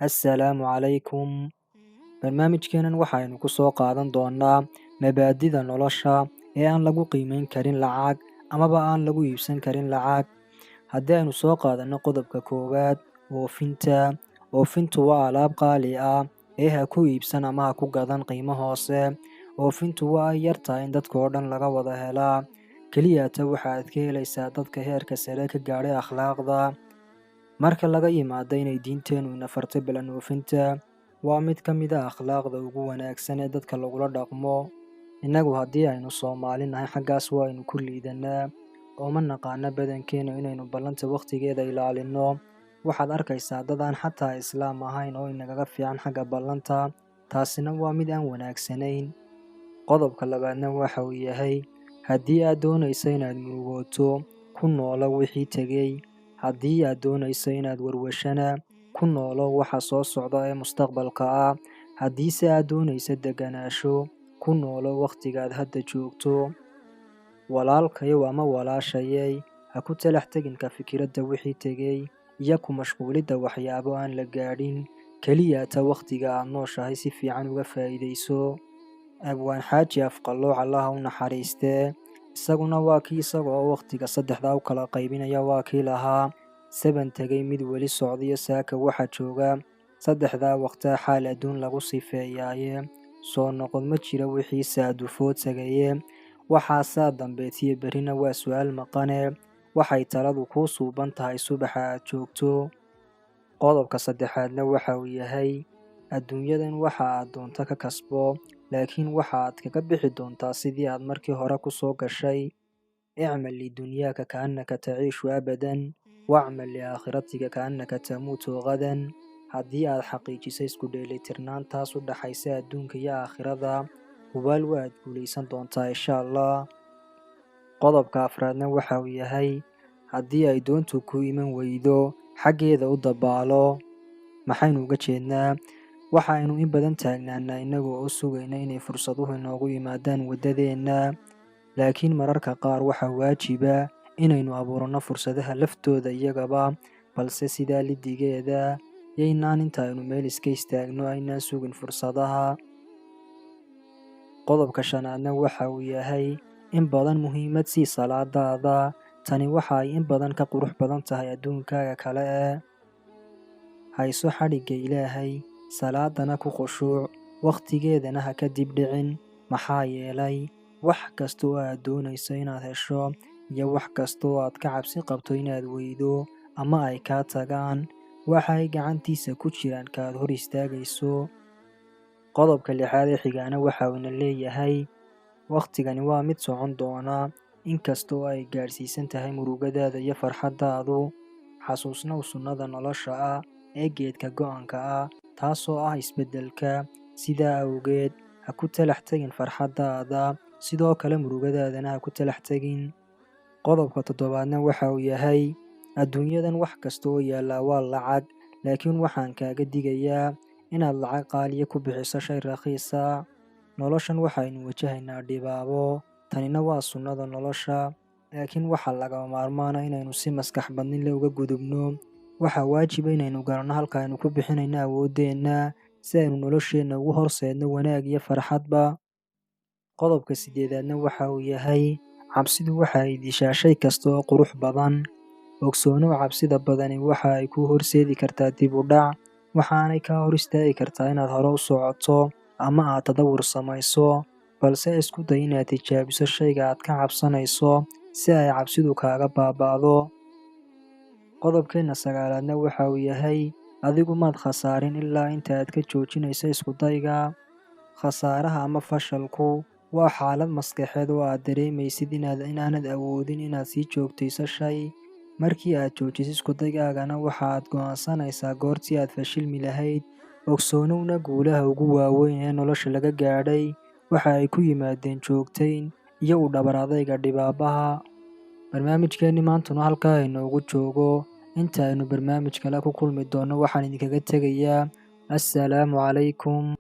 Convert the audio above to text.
Assalaamu calaykum. Barnaamijkeenan waxaynu ku soo qaadan doonaa mabaadida nolosha ee aan lagu qiimeyn karin lacag amaba aan lagu iibsan karin lacag. Haddii aynu soo qaadanno qodobka koowaad, oofinta. Oofintu waa alaab qaali ah ee ha ku iibsan ama ha ku gadan qiimo hoose. Oofintu waa ay yartahay in dadka oo dhan laga wada helaa. Keliyata waxaad ka helaysaa dadka heerka sare ka gaadhay akhlaaqda. Marka laga yimaado inay diinteennu ina fartay balan oofinta, waa mid ka mid ah akhlaaqda ugu wanaagsan ee dadka lagula dhaqmo. Innagu haddii aynu Soomaali nahay, xaggaas waaynu ku liidanaa oo ma naqaano badankeenu inaynu ballanta wakhtigeeda ilaalinno. Waxaad arkaysaa dad aan xataa Islaam ahayn oo inagaga fiican xagga ballanta, taasina waa mid aan wanaagsanayn. Qodobka labaadna waxa uu yahay, haddii aad doonayso inaad murugooto, ku noolo wixii tegey. Haddii aad doonayso inaad warwashana, ku noolo waxa soo socda ee mustaqbalka ah. Haddiise aad doonayso deganaansho, ku noolo wakhtigaad hadda joogto. Walaalkayow ama walaashayay, ha ku talax tegin ka fikiradda wixii tegey iyo ku mashquulidda waxyaabo aan la gaadhin. Keliyata wakhtiga aad nooshahay si fiican uga faa'iidayso. Abwaan Xaaji Afqalooc, Allaha u naxariistee, isaguna waa kii isagoo wakhtiga saddexdaa u kala qaybinaya waa kii lahaa: saban tegay, mid weli socdiyo, saaka waxa jooga. Saddexdaa waqtaa xaal adduun lagu sifeeyaaye, soo noqod ma jira wixii saadufood tagaye. Waxaasaa dambeetiyo berrina waa su'aal maqane, waxay taladu kuu suuban tahay subaxa aad joogto. Qodobka saddexaadna waxa uu yahay, adduunyadan waxa aad doonto ka kasbo, laakiin waxa aad kaga bixi doontaa sidii aad markii hore ku soo gashay. اعمل لدنياك كأنك تعيش أبدا، واعمل لآخرتك كأنك تموت غدا. Haddii aad xaqiijisay isku dheelitirnaantaas u dhaxaysa adduunka iyo aakhirada, hubaal waad guulaysan doontaa, insha Allah. Qodobka afraadna waxa uu yahay, haddii ay doontu ku iman weydo, xaggeeda u dabaalo. Maxaynu uga jeednaa? Waxaynu in badan taagnaanaa innaga oo sugayna inay fursaduhu inoogu yimaadaan waddadeenna, laakiin mararka qaar waxaa waajiba inaynu abuuranno fursadaha laftooda iyagaba. Balse sidaa lidigeeda, yaynaan inta aynu meel iska istaagno aynaan sugin fursadaha. Qodobka shanaadna waxa uu yahay, in badan muhiimad sii salaadaada. Tani waxa ay in badan ka qurux badan tahay adduunkaaga kale ee hayso. Xadhigga Ilaahay, salaadana ku khushuuc, wakhtigeedana ha ka dib dhicin, maxaa yeelay wax kasta oo aad doonayso inaad hesho iyo wax kasta oo aad ka cabsi qabto inaad weydo ama ay kaa tagaan, waxay gacantiisa ku jiraan ka aad hor istaagayso. Qodobka lixaad ee xigaana waxa uuna leeyahay, wakhtigani waa mid socon doona inkasta oo ay gaadhsiisan tahay murugadaada iyo farxaddaadu. Xasuusnow sunnada nolosha ah ee geedka go'anka ah, taasoo ah isbeddelka. Sidaa awgeed, ha ku talax tegin farxaddaada, sidoo kale murugadaadana ha ku talax tegin. Qodobka toddobaadna waxa uu yahay, adduunyadan wax kasta oo yaallaa waa lacag, laakiin waxaan kaaga digayaa inaad lacag qaaliya ku bixiso shay rakhiisa. Noloshan waxaynu wajahaynaa dhibaabo, tanina waa sunnada nolosha, laakiin waxaa lagama maarmaana inaynu si maskax badnin leh uga gudubno. Waxaa waajiba inaynu garanno halka aynu ku bixinayno awooddeenna si aynu nolosheenna ugu horseedno wanaag iyo farxadba. Qodobka sideedaadna waxa uu yahay, cabsidu waxa ay dishaa shay kasta oo qurux badan. Ogsoonow, cabsida badani waxa ay kuu horseedi kartaa dib u dhac, waxaanay kaa hor istaagi kartaa inaad hore u socoto ama aad tadawur samayso. Balse isku day inaad tijaabiso shayga aad ka cabsanayso si ay cabsidu kaaga baaba'do. Qodobkeenna sagaalaadna waxa uu yahay, adigu maad khasaarin ilaa inta aad ka joojinayso iskudayga. Khasaaraha ama fashalku waa xaalad maskaxeed oo aad dareemaysid inaanad awoodin inaad sii joogtayso shay. Markii aad joojiso iskudaygaagana, waxa aad go'aansanaysaa goortii aad fashilmi lahayd. Ogsoonowna, guulaha ugu waaweyn ee nolosha laga gaadhay waxa ay ku yimaadeen joogtayn iyo u dhabar adayga dhibaabaha. Barnaamijkeenni maantuna halkaa inoogu joogo. Inta aynu barnaamij kale ku kulmi doonno, waxaan idinkaga tegayaa assalaamu calaykum.